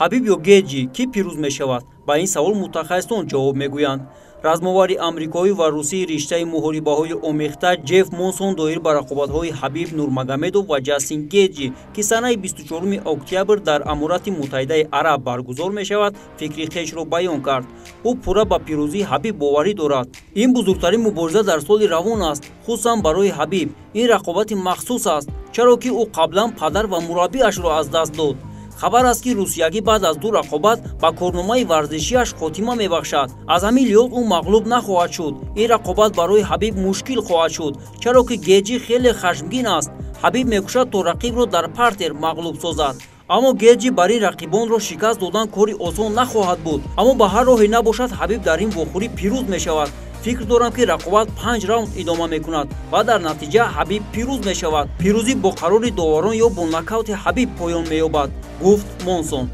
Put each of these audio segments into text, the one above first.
Ҳабиб ё Геҷи кӣ пирӯз мешавад? Ба ин савол мутахассисон ҷавоб мегӯянд. Размовари амрикоӣ ва русии риштаи муҳорибаҳои омехта Ҷеф Монсон доир ба рақобатҳои Ҳабиб Нурмагомедов ва Ҷастин Геҷи, ки санаи 24 октябр дар Аморати Муттаҳидаи Араб баргузор мешавад, фикри хешро баён кард. Ӯ пурра ба пирӯзии Ҳабиб боварӣ дорад. Ин бузургтарин мубориза дар соли равон аст, хусусан барои Ҳабиб. Ин рақобати махсус аст, чаро ки ӯ қаблан падар ва мураббиашро аз даст дод. Хабар аст, ки русиягӣ баъд аз ду рақобат ба корномаи варзишиаш хотима мебахшад. Аз ҳамин лиҳоз ӯ мағлуб нахоҳад шуд. Ин рақобат барои Ҳабиб мушкил хоҳад шуд, чаро ки Геҷи хеле хашмгин аст. Ҳабиб мекӯшад то рақибро дар партер мағлуб созад. Аммо Геҷи бар ин рақибонро шикаст додан кори осон нахоҳад буд. Аммо ба ҳар роҳе набошад, Ҳабиб дар ин вохӯрӣ пирӯз мешавад. Фикр дорам, ки рақобат 5 раунд идома мекунад ва дар натиҷа Ҳабиб пирӯз мешавад. Пирӯзӣ бо қарори доварон ё бо нокаути Ҳабиб поён меёбад, гуфт Монсон.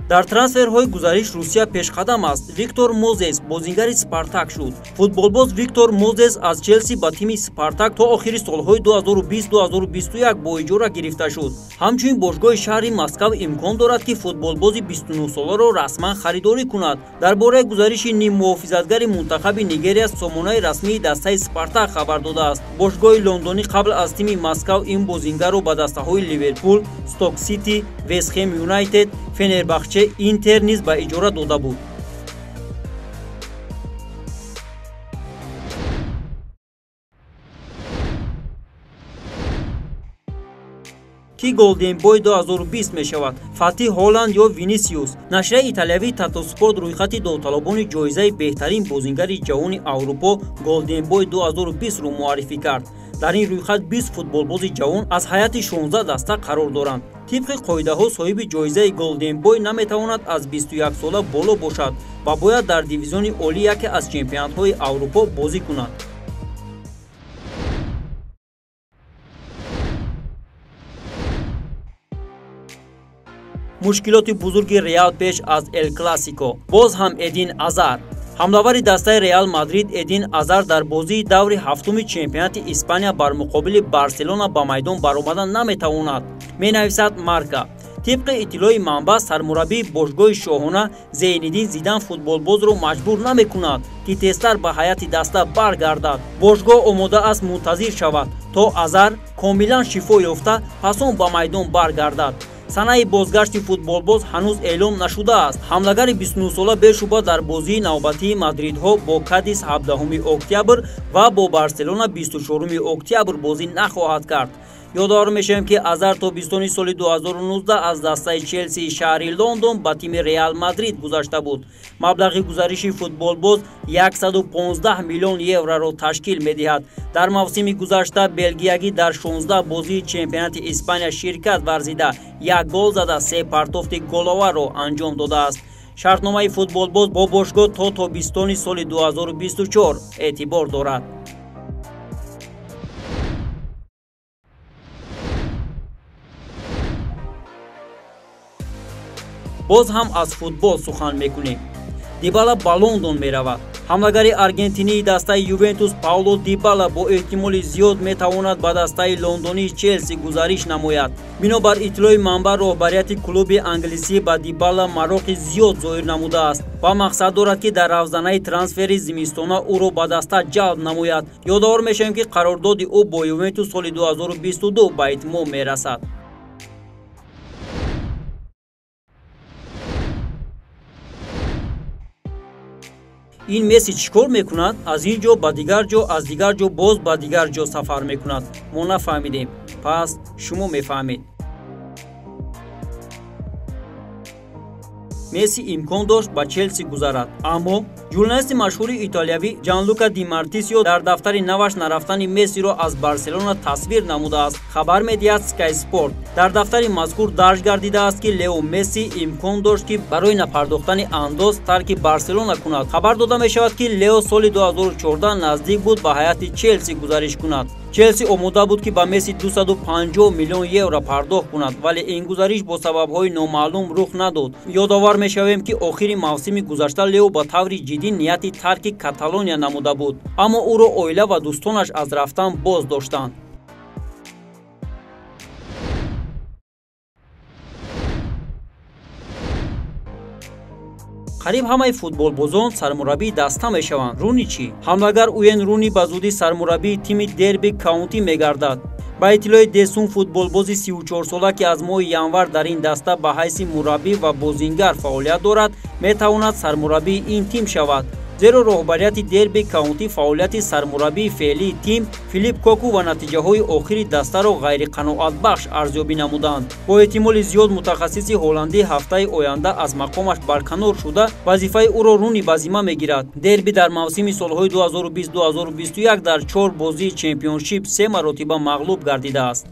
Дар трансферҳои гузариш Русия пешқадам аст. Виктор Мозес бозингари Спартак шуд. Футболбоз Виктор Мозес аз Челси ба тими Спартак то охири солҳои 2020-2021 бо иҷора гирифта шуд. Ҳамчунин бошгоҳи шаҳри Москав имкон дорад, ки футболбози 29-соларо расман харидорӣ кунад. Дар бораи гузариши ниммуҳофизатгари мунтахаби Нигерия сомонаи расмии дастаи Спартак хабар додааст. Бошгоҳи лондонӣ қабл аз тими Москав ин бозингарро ба дастаҳои Ливерпул, Сток Сити, Вестхем Юнайтед, Фенербахче, Интер низ ба иҷора дода буд. Ки Голден Бой 2020 мешавад? Фатиҳ Ҳоланд ё Винисиус? Нашрияи италиявии Татоспорт рӯйхати довталабони ҷоизаи беҳтарин бозингари ҷавони Аврупо Голден Бой 2020-ро муаррифӣ кард. Дар ин рӯйхат 20 футболбози ҷавон аз ҳайати 16 даста қарор доранд. Тибқи қоидаҳо соҳиби ҷоизаи Голден Бой наметавонад аз 21 сола боло бошад ва бояд дар дивизиони олӣ яке аз чемпионатҳои Аврупо бозӣ кунад. Мушкилоти бузурги Реал пеш аз Эл Классико. Боз ҳам Эдин Азар. Ҳамлавари дастаи Реал Мадрид Эдин Азар дар бозии даври ҳафтуми чемпионати Испания бар муқобили Барселона ба майдон баромадан наметавонад, менависад Марка. Тибқи иттилои манбаъ, сармураббии бошгоҳи шоҳона Зейниддин Зидан футболбозро маҷбур намекунад, ки тезтар ба ҳайати даста баргардад. Бошгоҳ омода аст мунтазир шавад, то Азар комилан шифо ёфта, пас он ба майдон баргардад. Санаи бозгашти футболбоз ҳанӯз эълом нашудааст. Ҳамлагари 29-сола бешуба дар бозии навбатии мадридҳо бо Кадис 17 октябр ва бо Барселона 24 октябр бозӣ нахоҳад кард. Ёдовар мешавем, ки Азар то 20 соли 2019 аз дастаи Челсии шаҳри Лондон ба тими Реал Мадрид гузашта буд. Маблағи гузариши футболбоз 115 миллион евроро ташкил медиҳад. Дар мавсими гузашта белгиягӣ дар 16 бозии чемпионати Испания ширкат варзида, як гол зада, се партофти головаро анҷом додааст. Шартномаи футболбоз бо бошгоҳ то тобистони соли 2024 эътибор дорад. Боз ҳам аз футбол сухан мекунем. Дибала ба Лондон меравад. Ҳамлагари аргентинии дастаи Ювентус Пауло Дибала бо эҳтимоли зиёд метавонад ба дастаи лондонии Челси гузариш намояд. Бинобар иттилои манбаъ, роҳбарияти клуби англисӣ ба Дибала мароқи зиёд зоҳир намудааст ва мақсад дорад, ки дар равзанаи трансфери зимистона ӯро ба даста ҷалб намояд. Ёдовар мешавем, ки қарордоди ӯ бо Ювентус соли 2022 ба итмом мерасад. Ин Месси чӣ кор мекунад? Аз ин ҷо ба дигар ҷо, аз дигар ҷо боз ба дигар ҷо сафар мекунад. Мо нафаҳмидем. Пас шумо мефаҳмед. Месси имкон дошт ба Челси гузарад, аммо журналисти машҳури итолиявӣ Ҷанлука Ди Мартисио дар дафтари наваш нарафтани Мессиро аз Барселона тасвир намудааст, хабар медиҳад Sky Sport. Дар дафтари мазкур дарҷ гардидааст, ки Лео Месси имкон дошт, ки барои напардохтани андоз тарки Барселона кунад. Хабар дода мешавад, ки Лео соли 2014 наздик буд ба ҳайати Челси гузариш кунад. Челси омода буд, ки ба Месси 250 миллион евро пардохт кунад, вале ин гузариш бо сабабҳои номаълум рух надод. Ёдовар мешавем, ки охири мавсими гузашта Лео ба таври ҷиддӣ нияти тарки Каталония намуда буд, аммо ӯро оила ва дӯстонаш аз рафтан боз доштанд. Қариб ҳамаи футболбозон сармураббии даста мешаванд. Руни чӣ? Ҳамлагар Уен Руни ба зудӣ сармураббии тими Дерби Каунтӣ мегардад. Ба иттилои Десун, футболбози 34-сола, ки аз моҳи январ дар ин даста ба ҳайси мураббӣ ва бозингар фаъолият дорад, метавонад сармураббии ин тим шавад, зеро роҳбарияти Дерби Каунтӣ фаъолияти сармураббии феълии тим Филипп Коку ва натиҷаҳои охири дастаро ғайриқаноатбахш арзёбӣ намуданд. Бо эҳтимоли зиёд мутахассиси ҳолландӣ ҳафтаи оянда аз мақомаш барканор шуда, вазифаи ӯро Руни ба зимма мегирад. Дерби дар мавсими солҳои 2020-2021 дар 4 бозии чемпионшип 3 маротиба мағлуб гардидааст.